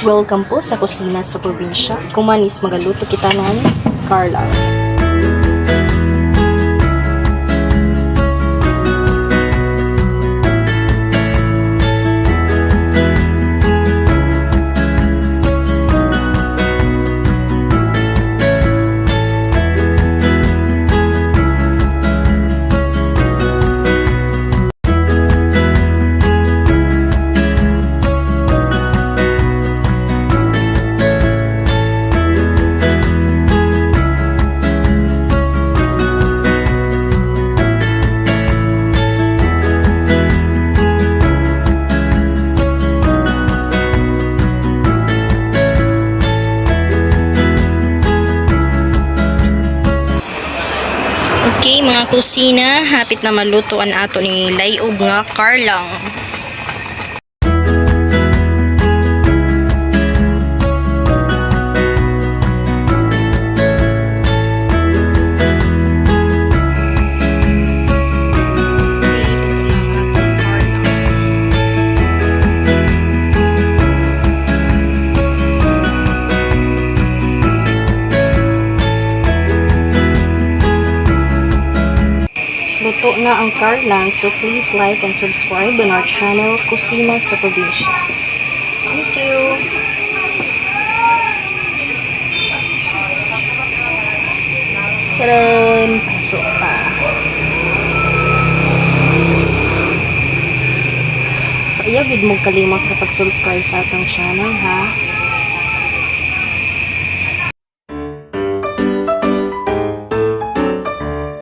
Welcome po sa Kusina sa Probinsya. Kumanis magaluto kita ng karlang. Okay, mga kusina, hapit na maluto ang ato ni layog nga karlang. Okay, luto na ang atong karlang. Luto na ang karlang, so please like and subscribe on our channel, Kusina sa Probinsya. Thank you! Tcharan! Pasok pa. Ayaw gid mo kalimot sa pag-subscribe sa atong channel, ha?